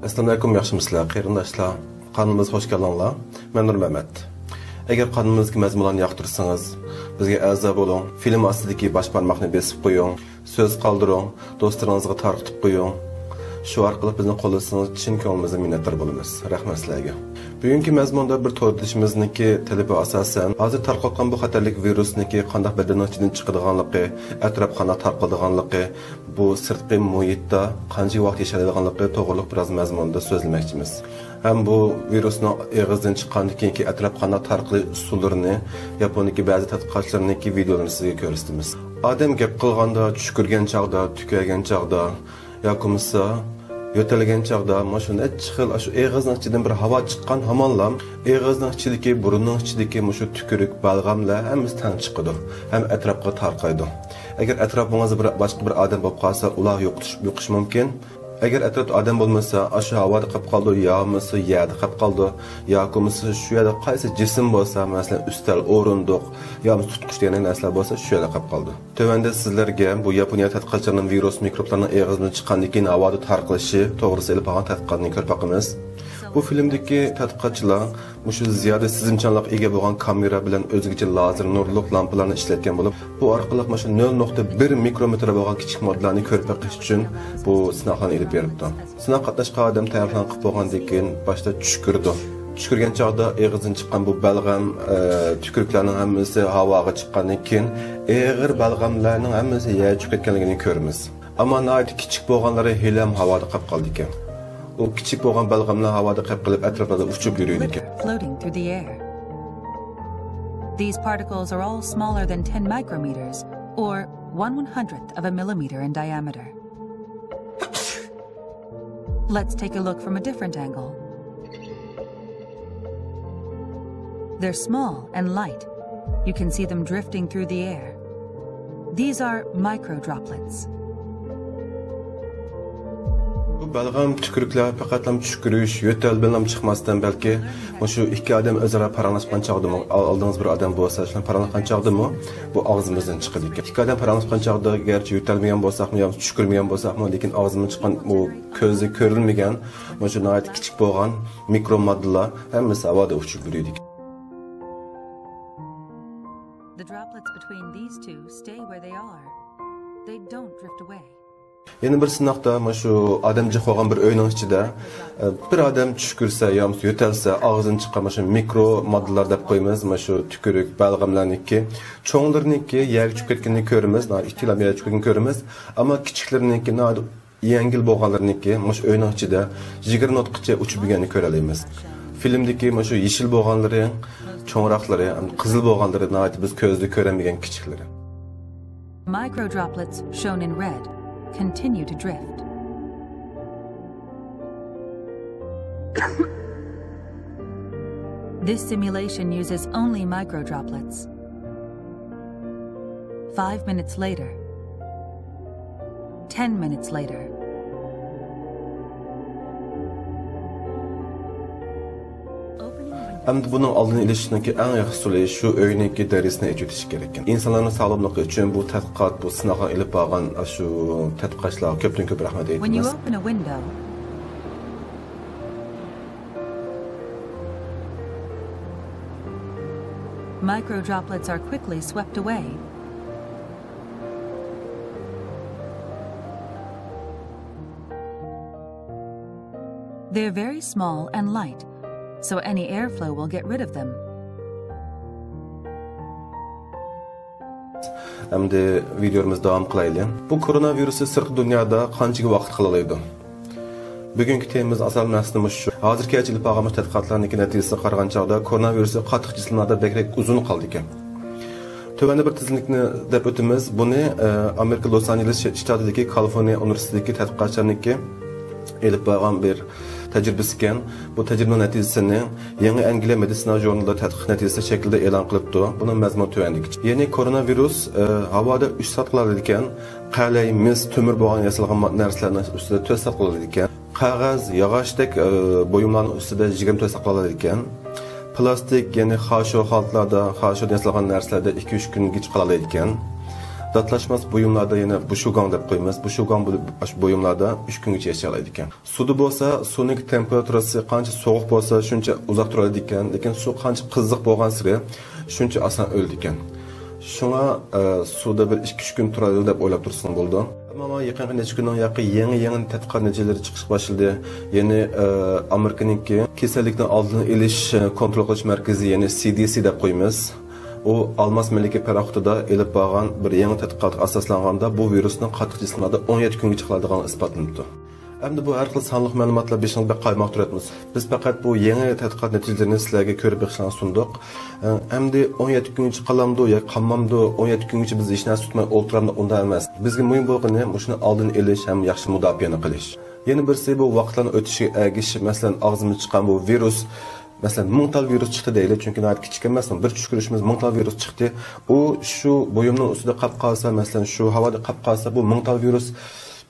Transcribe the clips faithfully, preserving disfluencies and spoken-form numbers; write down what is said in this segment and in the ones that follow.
ئەسسالامۇئەلەيكۇم، ياخشىمۇسىلەر قېرىنداشلار؟ قانىلىمىزغا خوش كەلدىڭلار. مەن نۇرمەمەت. ئەگەر قانىلىمىزدىكى مەزمۇنلارنى ياقتۇرسىڭىز، بىزگە ئەزا بولۇڭ. فىلىم ئاستىدىكى باش بارماقنى بېسىپ قويۇڭ. سۆز قالدۇرۇڭ. دوستلىرىڭىزغا تارقىتىپ قويۇڭ. شۇ ئارقىلىق بىزنى قوللىسىڭىز، چىن كۆڭلىمىزدىن مىننەتدار بولىمىز. رەھمەت سىلەرگە. بۈگۈنكى مەزمۇندا بىر توردىشىمىزنىڭكى تەلىپىگە ئاساسەن، ھازىر تارقاۋاتقان بۇ خەتەرلىك ۋىرۇسنىڭكى قانداق بەدەننىڭ ئىچىدىن چىقىدىغانلىقى، ئەتراپ قانداق تارقىلىدىغانلىقى، بۇ سىرتقى مۇھىتتا قانچە ۋاقىت ياشايدىغانلىقى توغرۇلۇق بىراز مەزمۇندا سۆزلىمەكچىمىز. ھەم بۇ ۋىرۇسنىڭ ئېغىزدىن چىققاندىن كېيىنكى ئەتراپ قانداق تارقىلىش ئۇسۇللىرىنى، ياپونىيەدىكى بەزى تەتقىقاتچىلارنىڭكى ۋىدېئولىرىنى سىزگە كۆرسىتىمىز. ئادەم گەپ قىلغاندا، چۈشكۈرگەن چاغدا، تۈكۈرگەن چاغدا ياكى بولمىسا يۆتەلگەن چاغدا، مانا شۇ نەچچە خىل، شۇ ئېغىزنىڭ ئىچىدىن بىر ھاۋا چىققان ھامانلا ئېغىزنىڭ ئىچىدىكى، بۇرۇننىڭ ئىچىدىكى مۇشۇ تۈكۈرۈك، بەلغەملەر ھەممىسى تەڭ چىقىدۇ ھەم ئەتراپقا تارقايدۇ. ئەگەر ئەتراپىڭىزدا بىر، باشقا بىر ئادەم بولۇپ قالسا، ئۇلار يۇقۇش، يۇقۇشى مۇمكىن. ئەگەر ئەتراپتا ئادەم بولمىسا، ئاشۇ ھاۋادا قېلىپ قالىدۇ، يا بولمىسا يەردە قېلىپ قالىدۇ، ياكى بولمىسا شۇ يەردە قايسى جىسىم بولسا، مەسىلەن، ئۈستەل، ئورۇندۇق، يا بولمىسا تۇتقۇچ دېگەن نەرسىلەر بولسا، شۇ يەردە قېلىپ قالىدۇ. تۆۋەندە سىزلەرگە بۇ ياپونىيە تەتقىقاتچىلىرىنىڭ ۋىرۇس مىكروبلارنىڭ ئېغىزدىن چىققاندىن كېيىن ھاۋادا تارقىلىشى توغرىسىدا ئېلىپ بارغان تەتقىقاتنى كۆرۈپ باقىمىز. بۇ فىلىمدىكى تەتقىقاتچىلار مۇشۇ زىيادە سېزىمچانلىققا ئىگە بولغان كامېرا بىلەن ئۆزگىچە لازېر نۇرلۇق لامپىلارنى ئىشلەتكەن بولۇپ، بۇ ئارقىلىق مۇشۇ نۆل نۇقتا بىر مىكرومېتىر بولغان كىچىك ماددىلارنى كۆرۈپ بېقىش ئۈچۈن بۇ سىناقلارنى ئېلىپ بېرىپتۇ. سىناققا قاتناشقان ئادەم تەييارلىق قىلىپ بولغاندىن كېيىن باشتا چۈشكۈرىدۇ. چۈشكۈرگەن چاغدا ئېغىزدىن چىققان بۇ بەلغەم، ئە، تۈكۈرۈكلەرنىڭ ھەممىسى ھاۋاغا چىققاندىن كېيىن، ئېغىر بەلغەملەرنىڭ ھەممىسى يەرگە چۈشۈپ كەتكەنلىكىنى كۆرىمىز. ئەمما ناھايىتى كىچىك بولغانلىرى ھېلىھەم ھاۋادا قېلىپ قالىدىكەن. ئۇ كىچىك بولغان بەلغەملەر ھاۋادا قېلىپ قېلىپ، ئەتراپلاردا ئۇچۇپ يۈرىدىكەن. Floating through the air. These particles are all smaller than ten micrometers, or one one hundredth of a millimeter in diameter. Let's take a look from a different angle. They're small and light. You can see them drifting through the air. These are microdroplets. بۇ بەلغەم، تۈكۈرۈكلەر پەقەتلا چۈشكۈرۈش، يۆتەل بىلەن چىقماستىن، بەلكى مۇشۇ ئىككى ئادەم ئۆزئارا پاراڭلاشقان چاغدىمۇ، ئال-، ئالدىڭىز بىر ئادەم بولسا، شۇلار پاراڭلاشقان چاغدىمۇ بۇ ئاغزىمىزدىن چىقىدىكەن. ئىككى ئادەم پاراڭلاشقان چاغدا گەرچە يۆتەلمىگەن بولساقمۇ يا چۈشكۈرمىگەن بولساقمۇ، لېكىن ئاغزىمىزدىن چىققان بۇ كۆزگە كۆرۈنمىگەن، مۇشۇ ناھايىتى كىچىك بولغان مىكرو ماددىلار ھەممىسى ھاۋادا ئۇچۇپ يۈرىدىكەن. The droplets between these two stay where they are. They don't drift away. يەنە بىر سىناقتا مانا شۇ ئادەم جىق بولغان بىر ئۆينىڭ ئىچىدە، ئە، بىر ئادەم چۈشكۈرسە يا بولمىسا يۆتەلسە، ئاغزىدىن چىققان مانا شۇ مىكرو ماددىلار دەپ قويىمىز، مانا شۇ تۈكۈرۈك، بەلغەملەرنىڭكى، چوڭلىرىنىڭكى يەرگە چۈشۈپ كەتكىنىنى كۆرىمىز، ئىككىلەم يەرگە چۈشۈپ كەتكىنىنى كۆرىمىز، ئەمما كىچىكلىرىنىڭكى ناھايىتى يەڭگىل بولغانلىرىنىڭكى مۇشۇ ئۆينىڭ ئىچىدە يىگىرمە مىنۇتقىچە ئۇچۇپ يۈرگەننى كۆرەلەيمىز. فىلىمدىكى مۇشۇ يېشىل بولغانلىرى چوڭراقلىرى، قىزىل بولغانلىرى ناھايىتى بىز كۆزدە كۆرەلمىگەن كىچىكلىرى. Microdroplets, shown in red, continue to drift. This simulation uses only microdroplets. Five minutes later. Ten minutes later. ئەمدى بۇنىڭ ئالدىنى ئېلىشنىڭكى ئەڭ ياخشى ئۇسۇلى شۇ ئۆينىڭكى دېرىزىسىنى ئېچىۋېتىش كېرەك. ئىنسانلارنىڭ ساغلاملىقى ئۈچۈن بۇ تەتقىقات، بۇ سىناقنى ئېلىپ بارغان شۇ تەتقىقاتچىلارغا كۆپتىن كۆپ رەھمەت When you ئېيتىمىز. Open a window, microdroplets are quickly swept away. They're very small and light, so any airflow will get rid of them. ئەمدى ۋىدېئومىزنى داۋام قىلايلى. بۇ كورونا ۋىرۇسى سىرتقى دۇنيادا قانچىلىك ۋاقىت قالالايدۇ؟ بۈگۈنكى تېمىمىز ئاساسلىق مەقسىتى مۇشۇ. ھازىرغىچە ئېلىپ بارغان تەتقىقاتلارنىڭكى نەتىجىسىگە قارىغان چاغدا، كورونا ۋىرۇسى قاتتىق جىسىملاردا بەكرەك ئۇزۇن قالىدىكەن. تۆۋەندە بىر تىزىملىكنى دەپ ئۆتىمىز. بۇنى، ئە، ئامېرىكا لوس ئانژېلېس شتاتىدىكى كالىفورنىيە ئۇنىۋېرسىتېتىدىكى تەتقىقاتچىلارنىڭكى ئېلىپ بارغان بىر تەجرىبىسى ئىكەن. بۇ تەجرىبىنىڭ نەتىجىسىنى يېڭى ئەنگلىيە مېدىتسىنا ژۇرنىلىدا تەتقىق نەتىجىسى شەكلىدە ئېلان قىلىپتۇ. بۇنىڭ مەزمۇنى تۆۋەندىكىچە. يەنى كورونا ۋىرۇس، ئە، ھاۋادا ئۈچ سائەت قالالايدىكەن. قەلەي، مىس، تۆمۈر بولغان ياسالغان ما-، نەرسىلەرنىڭ ئۈستىدە تۆت سائەت قالالايدىكەن. قەغەز، ياغاچتەك، ئە، بۇيۇملارنىڭ ئۈستىدە يىگىرمە تۆت سائەت قالالايدىكەن. پىلاستىك، يەنى خاشۇ خالتىلاردا، خاشۇدىن ياسالغان نەرسىلەردە ئىككى ئۈچ كۈنگىچە قالالايدىكەن. داتلاشماس بۇيۇملاردا يەنە بۇشۇگاڭ دەپ قويىمىز. بۇشۇگاڭ بولۇپ، ئاشۇ بۇيۇملاردا ئۈچ كۈنگىچە ياشايالايدىكەن. سۇدا بولسا، سۇنىڭ تېمپېراتۇرىسى قانچە سوغۇق بولسا، شۇنچە ئۇزاق تۇرالايدىكەن. لېكىن سۇ قانچە قىزىق بولغانسېرى، شۇنچە ئاسان ئۆلىدىكەن. شۇڭا، ئە، سۇدا بىر ئىككى ئۈچ كۈن تۇرالايدۇ دەپ ئويلاپ تۇرسىڭىز بولىدۇ. ئەمما مانا يېقىنقى نەچچە كۈننىڭ ياقى يېڭى، يېڭى تەتقىقات نەتىجىلىرى چىقىشقا باشلىدى. يەنى، ئە، ئامېرىكىنىڭكى كېسەللىكنىڭ ئالدىنى ئېلىش، ئە، كونترول قىلىش مەركىزى، يەنى سى دى سى دەپ قويىمىز. ئۇ ئالماس مەلىكە پاراخوتىدا ئېلىپ بارغان بىر يېڭى تەتقىقاتقا ئاساسلانغاندا، بۇ ۋىرۇسنىڭ قاتتىق جىسىملاردا ئون يەتتە كۈنگىچە قالىدىغانلىقى ئىسپاتلىنىپتۇ. ئەمدى بۇ ھەر خىل سانلىق مەلۇماتلار بېشىڭىزدا بەك قايماق تۇرۇۋاتمىسۇن. بىز پەقەت بۇ يېڭى تەتقىقات نەتىجىلىرىنى سىلەرگە كۆرۈپ بېقىشىڭلارنى سۇندۇق. ئەمدى ئون يەتتە كۈنگىچە قالامدۇ ياكى قالمامدۇ، ئون يەتتە كۈنگىچە بىز ھېچ نەرسە تۇتماي ئولتۇرامدۇ، ئۇنداق ئەمەس. بىزگە مۇھىم بولغىنى مۇشۇنى ئالدىنى ئېلىش ھەم ياخشى مۇداپىئەنى قىلىش. يەنە بىرسى، بۇ ۋاقىتلارنىڭ ئۆتۈشىگە ئەگىشىپ، مەسىلەن، ئاغزىمىزدىن چىققان بۇ ۋىرۇس، مەسىلەن، مىڭ تال ۋىرۇس چىقتى دەيلى، چۈنكى ناھايىتى كىچىك ئەمەس، بىر چۈشكۈرۈشىمىز مىڭ تال ۋىرۇس چىقتى. ئۇ شۇ بۇيۇمنىڭ ئۈستىدە قاپ قالسا، مەسىلەن، شۇ ھاۋادا قاپ قالسا، بۇ مىڭ تال ۋىرۇس،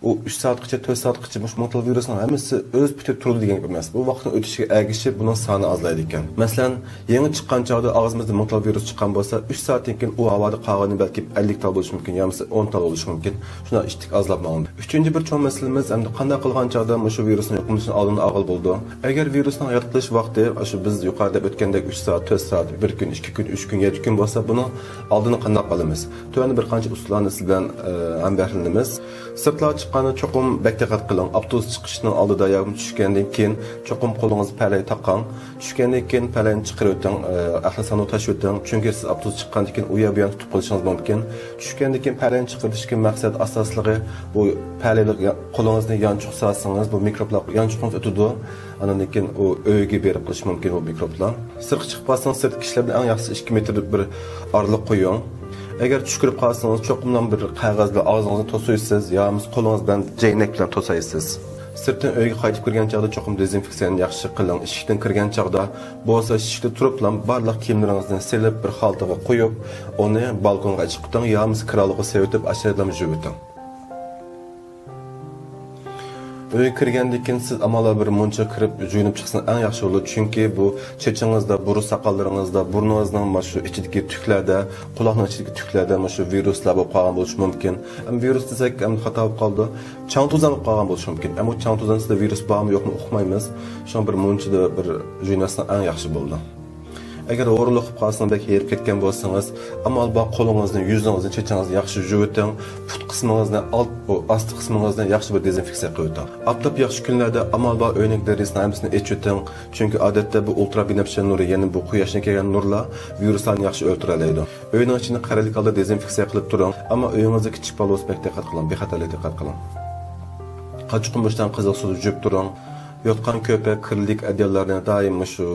ئۇ ئۈچ سائەتقىچە، تۆت سائەتقىچە مۇشۇ مىڭ تال ۋىرۇسنىڭ ھەممىسى ئۆز پۇتى تۇرىدۇ دېگەن گەپ ئەمەس. بۇ ۋاقىتنىڭ ئۆتۈشىگە ئەگىشىپ، بۇنىڭ سانى ئازلايدىكەن. مەسىلەن، يېڭى چىققان چاغدا ئاغزىمىزدا مىڭ تال ۋىرۇس چىققان بولسا، ئۈچ سائەتتىن كېيىن ئۇ ھاۋادا قالغىنى بەلكى ئەللىك تال بولۇشى مۇمكىن، يا بولمىسا ئون تال بولۇشى مۇمكىن. شۇنداق ئىتتىك ئازلاپ ماڭىدۇ. ئۈچىنچى بىر چوڭ مەسىلىمىز، ئەمدى قانداق قىلغان چاغدا مۇشۇ ۋىرۇسنىڭ يۇقۇملىنىشىنىڭ ئالدىنى ئالغىلى بولىدۇ؟ ئەگەر ۋىرۇسنىڭ ياتقىلىش ۋاقتى، شۇ بىز يۇقىرىدا دەپ ئۆتكەندەك، ئۈچ سائەت، تۆت سائەت، بىر كۈن، ئىككى كۈن، ئۈچ كۈن، يەتتە كۈن بولسا، بۇنىڭ ئالدىنى قانداق ئالىمىز؟ تۆۋەندە بىر قانچە ئۇسۇللارنى سىز بىلەن، ئە، ھەمبەھىرلىنىمىز. سىرتلارغا چىققاندا چوقۇم بەك دىققەت قىلىڭ. ئاپتوبۇس چىقىشنىڭ ئالدىدا ياكى چۈشكەندىن كېيىن چوقۇم قولىڭىزغا پەلەي تاقاڭ. چۈشكەندىن كېيىن پەلەينى چىقىرىۋېتىڭ، ئە، ئەخلەت ساندۇققا تاشلىۋېتىڭ. چۈنكى سىز ئاپتوبۇس چىققاندىن كېيىن ئۇ يەر بۇ يەرنى تۇتۇپ قېلىشىڭىز مۇمكىن. چۈشكەندىن كېيىن پەلەينى چىقىرىشتىكى مەقسەت ئاساسلىقى، بۇ پەلەيلىك يا-، قولىڭىزنى يانچۇق سالسىڭىز، بۇ مىكروبلار يانچۇقىڭىزغا ئۆتىدۇ. ئاندىن كېيىن ئۇ ئۆيگە بېرىپ قېلىشى مۇمكىن بۇ مىكروبلار. سىرتقا چىقىپ قالسىڭىز، سىرتقى كىشىلەر بىلەن ئەڭ ياخشىسى ئىككى مېتىر بىر ئارىلىق قويۇڭ. ئەگەر چۈشكۈرۈپ قالسىڭىز، چوقۇملا بىر قەغەز بىلەن ئاغزىڭىزنى توسۇيسىز يا بولمىسا قولىڭىز بىلەن جەينەك بىلەن توسايسىز. سىرتتىن ئۆيگە قايتىپ كىرگەن چاغدا چوقۇم دېزىنفېكسىيەنى ياخشى قىلىڭ. ئىشىكتىن كىرگەن چاغدا بولسا، ئىشىكتە تۇرۇپلا بارلىق كىيىملىرىڭىزنى سېلىپ، بىر خالتىغا قويۇپ، ئۇنى بالكونغا چىقىپ ئۆتۈڭ يا بولمىسا كىرئاۋلىققا سېلىۋېتىپ، ئاشۇ يەردىلا يۇيۇۋېتىڭ. ئۆيگە كىرگەندىن كېيىن سىز ئامال بار بىر مۇنچىغا كىرىپ يۇيۇنۇپ چىقسىڭىز ئەڭ ياخشى بولىدۇ. چۈنكى بۇ چېچىڭىزدا، بۇرۇت ساقاللىرىڭىزدا، بۇرنىڭىزنىڭ مانا شۇ ئىچىدىكى تۈكلەردە، قۇلاقنىڭ ئىچىدىكى تۈكلەردە مانا شۇ ۋىرۇسلار بولۇپ قالغان بولۇشى مۇمكىن. ئەمما ۋىرۇس دېسەك، ئەمدى خاتا بولۇپ قالىدۇ. چاڭ توزان بولۇپ قالغان بولۇشى مۇمكىن. ئەمما چاڭ توزان ئىچىدە ۋىرۇس بارمۇ يوقمۇ ئۇقمايمىز. شۇڭا بىر مۇنچىدا بىر يۇيۇنۇۋەتسەڭ ئەڭ ياخشى بولىدۇ. ئەگەر ھورۇنلۇق قىلىپ قالسىڭىز، بەك ھېرىپ كەتكەن بولسىڭىز، ئامال بار قولىڭىزنى، يۈزىڭىزنى، چېچىڭىزنى ياخشى يۇيۇۋېتىڭ. پۇت قىسمىڭىزنى، ئالت، ئاستى قىسمىڭىزنى ياخشى بىر دېزىنفېكسىيە قىلىۋېتىڭ. ئاپتاپ ياخشى كۈنلەردە ئامال بار ئۆينىڭ دېرىزىسىنىڭ ھەممىسىنى ئېچىۋېتىڭ. چۈنكى ئادەتتە بۇ ئۇلترا بىنەپشە نۇرى، يەنى بۇ قۇياشتىن كەلگەن نۇرلار ۋىرۇسلارنى ياخشى ئۆلتۈرەلەيدۇ. ئۆينىڭ ئىچىنى قەرەللىك ھالدا دېزىنفېكسىيە قىلىپ تۇرۇڭ. ئەمما ئۆيىڭىزدە كىچىك بالا بولسا بەك دىققەت قىلىڭ، بىخەتەرلىككە دىققەت قىلىڭ. قاچا-قۇم بوشىغان قىزىق سۇدا جۇيۇپ تۇرۇڭ. يوتقان-كۆپۈك، كىرلىك ئەدياللارنى دائىم مۇشۇ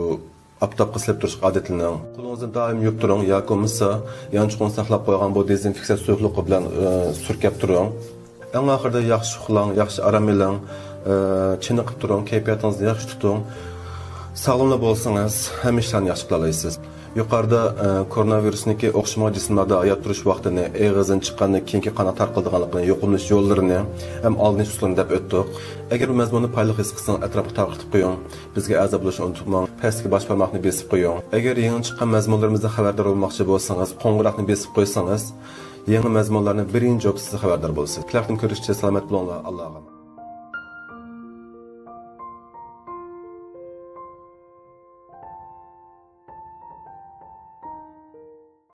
ئاپتاپقا سېلىپ تۇرۇشقا ئادەتلىنىڭ. قولىڭىزنى دائىم يۇيۇپ تۇرۇڭ ياكى بولمىسا يانچۇقىڭىزدا ساقلاپ قويغان بۇ دېزىنفېكسىيە سۇيۇقلۇقى بىلەن، ئە، سۈركەپ تۇرۇڭ. ئەڭ ئاخىرىدا ياخشى ئۇخلاڭ، ياخشى ئارام ئېلىڭ، ئە، چېنىقىپ تۇرۇڭ، كەيپىياتىڭىزنى ياخشى تۇتۇڭ. ساغلاملا بولسىڭىز، ھەممە ئىشلارنى ياخشى قىلالايسىز. يۇقىرىدا، ئە، كوروناۋىرۇسنىڭكى ئوخشىمىغان جىسىملاردا ھايات تۇرۇش ۋاقتىنى، ئېغىزدىن چىققاندىن كېيىنكى قانداق تارقىلىدىغانلىقىنى، يۇقۇملىنىش يوللىرىنى ھەم ئالدىنى ئېلىش ئۇسۇلىنى دەپ ئۆتتۇق. ئەگەر بۇ مەزمۇننى پايدىلىق ھېس قىلسىڭىز، ئەتراپقا تارقىتىپ قويۇڭ. بىزگە ئەزا بولۇشنى ئۇنتۇماڭ. پەستىكى باش بارماقنى بېسىپ قويۇڭ. ئەگەر يېڭى چىققان مەزمۇنلىرىمىزدىن خەۋەردار بولماقچى بولسىڭىز، قوڭغۇراقنى بېسىپ قويسىڭىز، يېڭى مەزمۇنلارنى بىرىنچى بولۇپ سىز خەۋەردار بولىسىز. كېلەر قېتىم كۆرۈشكىچە سالامەت بولۇڭلار. ئاللاغا ئامانەت.